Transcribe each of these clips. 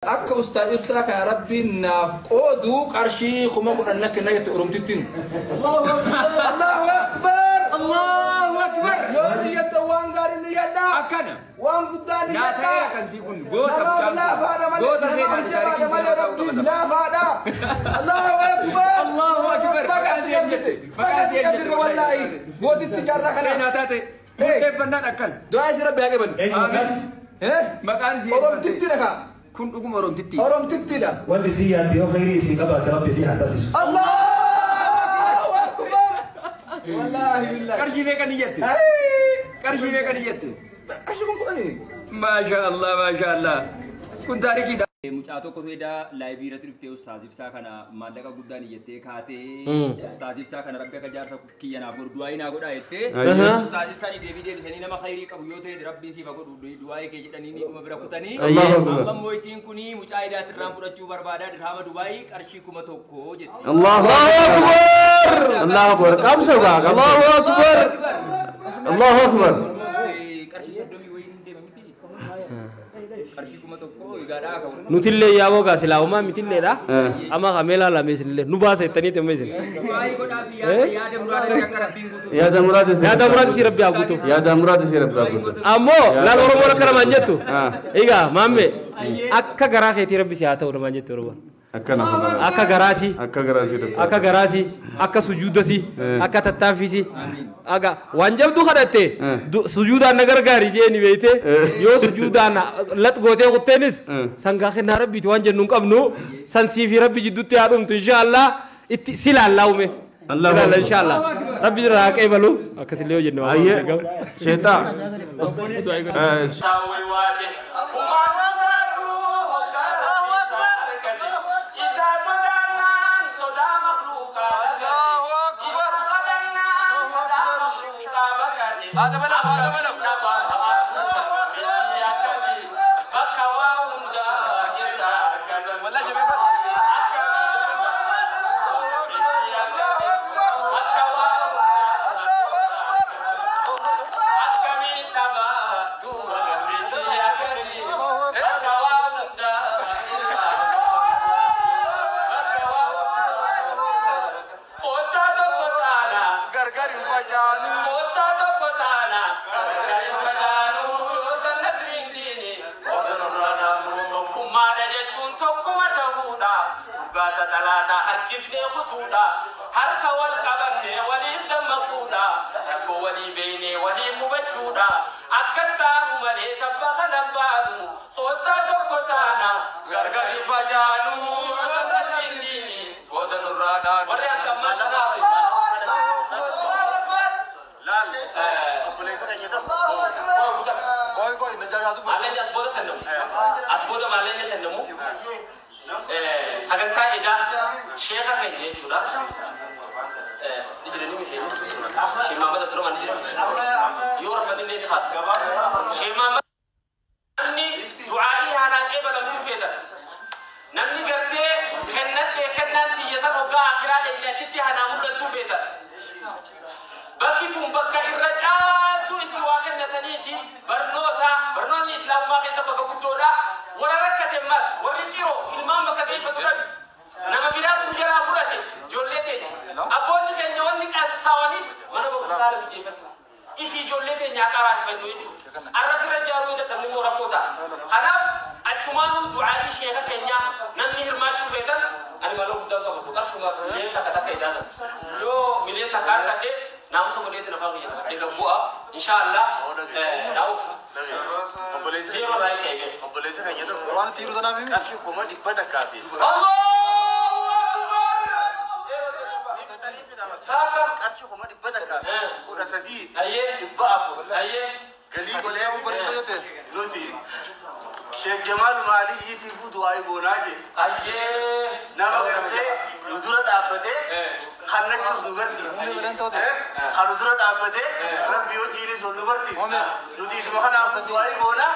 Akka Ustaaz Ibsaa kana Rabbiin naaf qoodu qarshii 10,000 na kenna jette Oromtittiin. Allahu Akbar! Allahu Akbar! Yoo niyyattan waan gaarii niyyadhaa. Akkana. Waan guddaa Naa niyyadhaa. ta'eera kan sii kun goota Namaaf mucaan kun. laafaadha malee Goota namaaf seenaati jabaadha taarikiin malee seenaa ta'uu Rabbiif qaba. laafaadha. Allahu Akbar! Allahu Akbar! Baga Maqaan si si cabsite. eeggate. Baga Maqaan si si eeggate cabsite wallaahi. Gootitti jaarraa kana. Seenaa taate. Hey. Murteeffannaan akkana. Du'aa isi Rabbi haa qabalu. Eenyu maqaan? Eh? Maqaan si eeggate. Oromtittidha kaa. Kun dhuguma Oromtitti. Oromtittidha. Wanti isii yaadde yoo khayrii isii qabaate Rabbi isii haa taasisu. Allahu Akbar! Wallaahi billahi. Qarshii meeqa niyyatte? Ay! Qarshii meeqa niyyatte? Qarshii 10,000. Maasha Allah, maasha Allah. Kun taarikiidha. Mucaa tokkotu edaa laayivii irratti dhuftee Ustaaz Ibsaa kana maallaqa guddaan iyyattee kaatee Ustaaz Ibsaa kana Rabbi akka jaarsa kiyya naaf godhu du'aayii naa godhaa jettee Ustaaz Ibsaan deebii deebisanii nama khayrii qabu yoo ta'e Rabbiin siif haa godhu du'aayii kee jedhanii ni dhuma bira kutanii Allahu Akbar. amma immoo isiin kuni mucaa idaatirraan fudhachuu barbaadaa dirhaama Dubaayii qarshii 1000 jette. Allahu Akbar. Allahu Akbar. Qabso gaa. Allahu Akbar. Allahu Akbar. Qarshii 30 wayii hin deema miti. Qarshii 1000 egaadhaa akka Nutillee yaaboo gaa silaa homaa mitilleedha. Amma kamee laalame isinillee nu baasa jettanii temma isin. Du'aayii godhaa fi yaada yaada muraada akka Rabbiin guutuu. Yaada muraada si Yaada muraada si Rabbi haa guutuuf. Yaada muraada si Rabbi haa guutuuf. Ammoo laal Oromoon akka namaan jettu. Ah. Egaa maamme akka garaa keetii Rabbi si haa ta'u namaan jettu Oromoon. Akkana kun. Akka garaasii. Akka garaa si Rabbi. Akka garaasii, akka sujuudasii, akka tattaaffiisii. Aga waan jabduu kadhatte sujuudaan na gargaari jeeni beeyte yoo sujuudaan lax gootee kutteenis sangaa kennaa Rabbiiti waan jennu hin qabnu san sii fi Rabbi jidduutti haa dhumtu inshaallah itti si laallaa ume. Allahu Si laalla Akbar. inshaallah. Rabbi irraa haa qeebalu akkasillee yoo jenne waan Ayyee. eegamu. Sheexaa. Tokkummaadha jechuun tokkuma ta'uudha. Dhugaasa xalaataa harkifnee kutuudha. Harka wal qabannee waliif dammaquudha. Rakkoo walii beeynee waliif hubachuudha. Akkas taanu malee tabba kanan baanu. Kottaa tokko taana gargar hin facaanu. Warri akka ammaa kanaaf. Maalleen as booda kennamu. As booda maalleen kennamu. Sagantaa edaa sheeka keenya jechuudha. Ni jirani mi sheeka. Sheek Mahamad Abdurrahman ni jirani. Yoo rafan illee ni haata. Sheek Mahamad namni du'aa'ii haanaa qeebalamtuu feetan. Namni gartee kennadhee kennaan tiyya san hoggaa akhiraa dheeyne achitti hanaa mul'attuu feetan. Bakki tun bakka irra caaltuu itti waa kennataniiti barnoota barnoonni islaamummaa keessa bakka guddoodha. Warra rakkate ammas warri ciroo ilmaan bakka geeffatu dhabe. Nama biraatu nu jalaa fudhate ijoollee teenya. Abboonni keenya wanni qabsaawaniif mana barumsaa haala mijeeffatu. Ifi ijoollee teenya akka raasifannu jechuudha. Arra firra jaaruu dadhabni immoo rakkoo ta'a. Kanaaf achumaanuu du'aa'ii sheeka keenyaa namni hirmaachuu feetan ani maloo guddaa qabu qarshuma miliyoona takka takka idaasan. Yoo miliyoona takka harkadhee naamusa godheetiin afaan kiyya qabadhee gad bu'a. Inshaallah naa'uuf zeeroo irraa hin ka'e. Allahu Akbar! Takka. Ayyee. Ayyee. Sheekh Jamaal Maaliyyiitiifuu du'aa goonaa jedhe. Ayyee. Nama gartee nu dura dhaabbatee kannachuus nu barsiise. Kan nu dura dhaabbatee Rabbi hojiinis ol nu barsiise. Nuti isuma kanaaf du'aa goonaa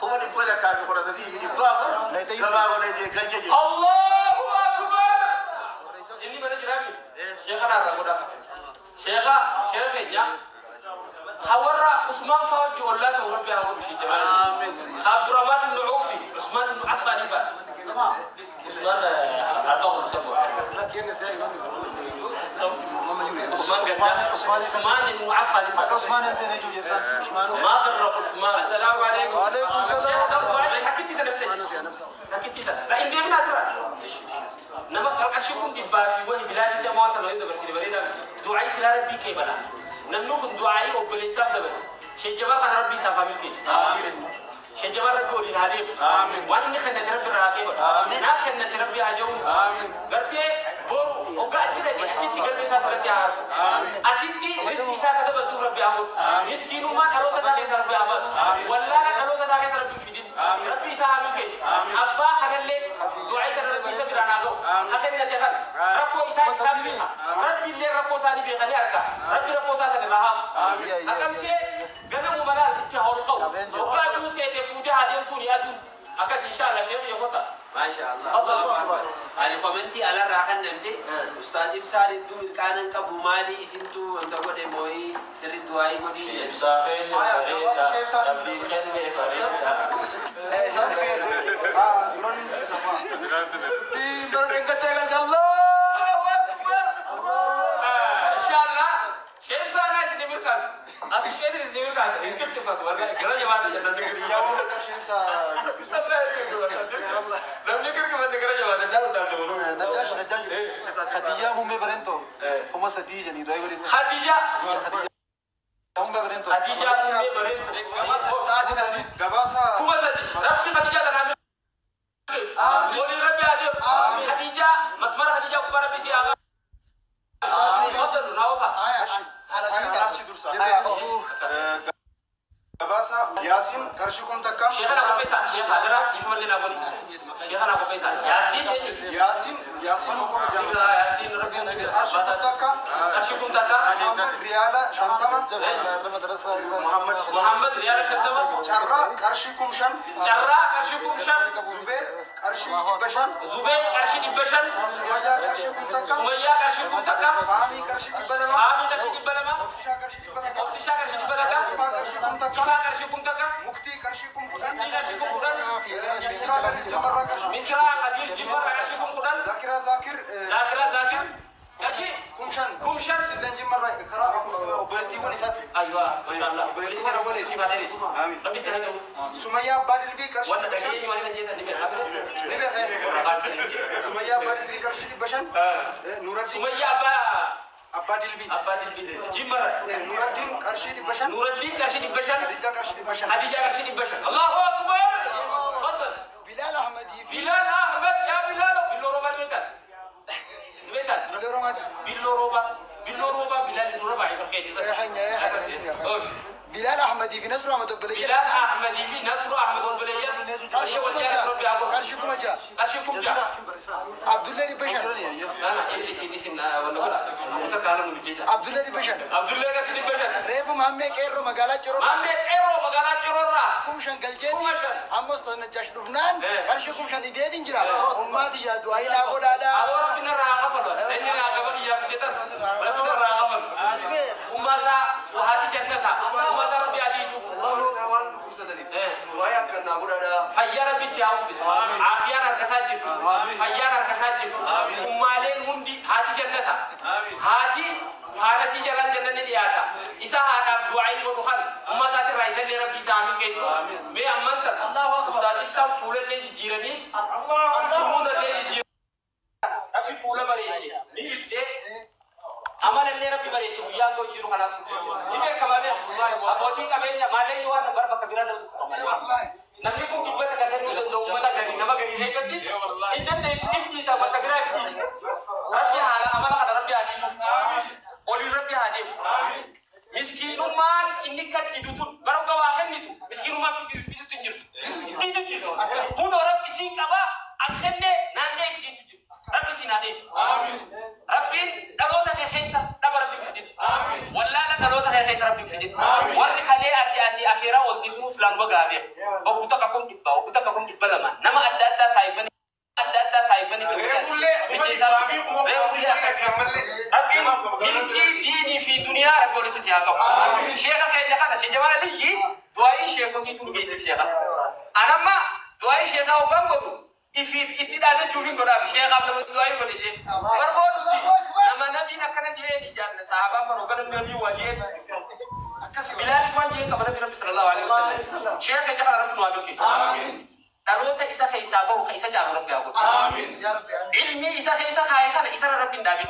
113,400 gabaa godhee jee galcha jedhe. Allahu Akbar! Inni mana jiraa miti. Sheekha naarraa godhaa. Sheekha, sheekha keenya. Hawarra Usmaan fa'aa wajji ollaa ta'u Rabbi haa godhu ishee jabaa. Abdurrahmaan ibn Uufi, Usmaan ibn Affaan ibn. Usmaan Gaddaa. Usmaan ibn Affan. Akka Usmaan seenee jiru jebsaan. Usmaan. ما ضر عثمان. السلام عليكم. وعليكم السلام. حكيتي تنفسك. حكيتي لا إن ديمنا أسرع. نما أشوفكم دبا في وهي بلا شيء ما تنوي دبرس بريدا دعاء سلا ربي كيبلا نمنوخ دعائي وبليساف دبرس شجبا كان ربي سافامي كيس شجبا ربي ولين هذه آمين وأنا خلنا ربي راكبا آمين ناس خلنا ربي عجون آمين قرتي بورو وقعت كده أشتي قلبي سات ربي عارف آمين أشتي رزقي سات دبل تو ربي عمود مسكين ما قالوا تساكي ربي عباس ولا قالوا تساكي ربي في دين ربي سامي كيس أبا خلنا لي دعاء ربي سبحانه خلنا تخل ربو إسحاق سامي ربي اللي ربو ساني بيخلي أركا ربي ربو ساني لها أكمل جنب مباراة تهور خو وقعدوا سيد فوجا هذه توني أدون أكاس إن شاء الله شيء يقطع ما شاء الله الله أكبر أنا كومنتي على راحة نمتي أستاذ إبصار الدور كان كابو مالي سنتو أنت قد موي سر دعائي قدي ربي خلني إن شاء الله شيخ سانا سنمر كاس أصل شيء درس نمر كاس إنك كيف تقول كلا جواب نجاش نجاش خديجة هم برنتو هم سديجة نيدوي برنتو خديجة هم برنتو خديجة هم برنتو جباسة هم سدي ربي خديجة تنامي ولي ربي هذه خديجة مسمار خديجة كبار بيسي آغا تفضل ناوفا جباسة ياسين كرشكم تكا شيخنا كوفيسا شيخ هذا يفهم لنا قولي شيخنا كوفيسا ياسين ياسين ياسين وقف جنب ياسين ربي كرشكم تكا كرشكم تكا محمد ريالا شنتما محمد محمد ريالا شنتما جرا كرشكم شن جرا كرشكم شن زبير كرشي بشن زبير كرشي بشن سمية كرشكم تكا سمية كرشكم تكا فامي كرشي بلما فامي كرشي بلما أفسشا كرشي بلما أفسشا كرشي بلما كرشكم تكا كرشكم تكا مكتي كرشكم مكتي كرشكم كدن مصرا جمرة كرشكم مصرا خدير جمرة كرشكم كدن ذاكرة ذاكر ذاكرة ذاكر كرشي كمشن كمشن سلن جمرة كرا وبلتي ونسات أيوة ما شاء الله بلتي ونولي آمين ربي تهدو سمية بادلبي كرشي وانا تجيني وانا نجيت نبي حبل نبي خير سمية بادلبي كرشي بشن نورالدين سمية با أبا دلبي أبا دلبي جمرة نور الدين كرشي بشن نور الدين كرشي بشن خديجة كرشي بشن خديجة كرشي بشن الله أكبر تفضل بلال أحمد بلال أحمد يا بلال بلو روبا بيتان بيتان بلو روبا بلو روبا بلو روبا بلال روبا يا حنيا يا حنيا بلال أحمد في نصر أحمد بلية بلال أحمد في نصر أحمد بلية كرشكم جا كرشكم جا عبد الله بشر لا لا إيش إيش ولا عبد الله بشر عبد الله كرشي بشر ريفو مامي كيرو مقالة شرور مامي كيرو مقالة شرور كمشن قلجتي عموس تنجاش دفنان كرشكم شن إيدين جرا أماتي يا دعاء لا قول هذا ربنا راح غفل لأن راح غفل يا فتن ربنا راح غفل أمازا وهاتي جنتها أمازا ربي عدي شوف فيا ربي تعوفس عافية ركساجب فيا ركساجب أمالين هندي هاتي جنتها هاتي فارسي جلان جنة نياتا إسا هذا دعائي ودخل أما ساتر رئيس اللي ربي سامي كيسو مي أمانت الله أكبر أستاذ إبسام فول اللي جيراني الله أكبر فول اللي جيراني ربي فول بريتي نيفسي أمال اللي ربي بريتي ويا جو جيرو خلاص نبي كمان أبوتي كمان مالين يوان نبر بكبيرة نوصل نملكم دبتة كثير من الدوم ما تجري نما جري ليه كذي إنن إيش إيش نيتا بتجري ربي هذا أمال هذا ربي هذه شوف أولي ربي هذه مسكين ما إنك تدوتون برو واحد نيتو مسكين ما في في تنجر تنجر هون ربي سين كبا أخنة نانديش يتجر ربي سين نانديش ربي دلوتا في خيسة دبر ربي في دين ولا لا دلوتا في خيسة ربي في دين وري خلي أتي أسي أخيرا والتسمو فلان وقابل أو كتاكم دبا أو كتاكم دبا لما نما أدى أدى سايبني أدى أدى سايبني ربي ملكي ديني في دنيا ربي ولد سياقه شيخ خير خلا شيخ جمال لي دعائي شيخ كنتي تقول بيسف شيخ أنا ما دعائي شيخ أو بانغو إفيف إبتداء تشوفين كنا شيخ قبل دعائي كنا شيخ بربون نما نبي Nabiin akkana jeen jaan sahaabaan baroo gara nabii waa jeen. Bilaalis waan jeen qaba Nabi Rabbi sallallahu alaihi wasallam. Sheekh keenya kana Rabbi nu haa milkeessu. Dhaloota isa keessaa bahu ka isa caalu Rabbi haa godhu. Ilmi isa keessa kaaye kana isarra Rabbi hin dhaabin.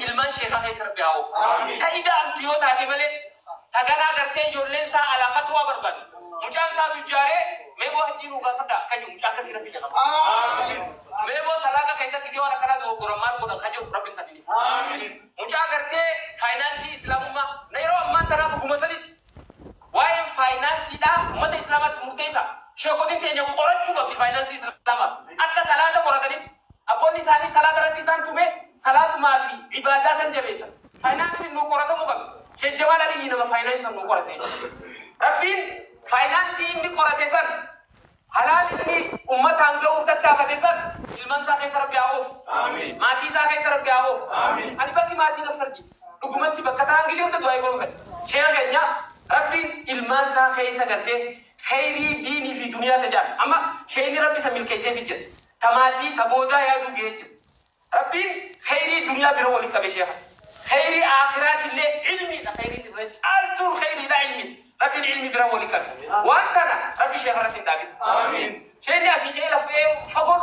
Ilmaan sheekaa keessa Rabbi haa oofu. Ta hidhaamtu yoo taate malee ta ganaa gartee ijoolleen isaa alaa fatwaa barbaadu. Mucaan isaa tujjaaree mee boo hajjii nuu gaafadha akka jiru mucaa akkasii Rabbi jedhama. Mee boo salaata keessatti gisee waan akkanaa dogoggoran maal godhan ka jiru Rabbi hin kadhini. Mucaa gartee faayinaansii islaamummaa na yeroo ammaan tanaaf dhuguma sanitti waa'een faayinaansiidhaa uummata islaamaatti murteessa. Sheekotiin teenya qorachuu qabdi faayinaansii islaamaa. Akka salaata qoratanitti abboonni isaanii salaata irratti isaan tume salaatumaa fi ibaadaa san jabeessa. Faayinaansiin nu qoratamuu qabdi. Sheek Jamaal Aliyyi nama faayinaansii nu qorate. Rabbiin faayinaansii inni qorate san halaal inni uummataan ga'uuf tattaafate san ilmaan isaa keessa Rabbi haa oofu. Maatii isaa keessa Rabbi haa oofu. Ani bakki maatii na fardi. Dhugumatti bakka ta'an gisee hunda du'aa eegoon fedha. Sheekh keenya Rabbiin ilmaan isaa keessa gartee kheyrii diinii fi duniyaa tajaan. Amma sheeyni Rabbi isa milkeesseef jira. Ta maatii ta boodaa yaaduu gahee jira. Rabbiin kheyrii duniyaa bira waliin qabe sheekha. Kheyrii aakhiraatillee ilmiidha kheyriin irra caaltuun kheyriidha ilmiin. Rabbiin ilmi bira waliin qabe. Waan kana Rabbi sheekha irratti hin dhaabin. Sheeyni asii ka'ee lafee fagoo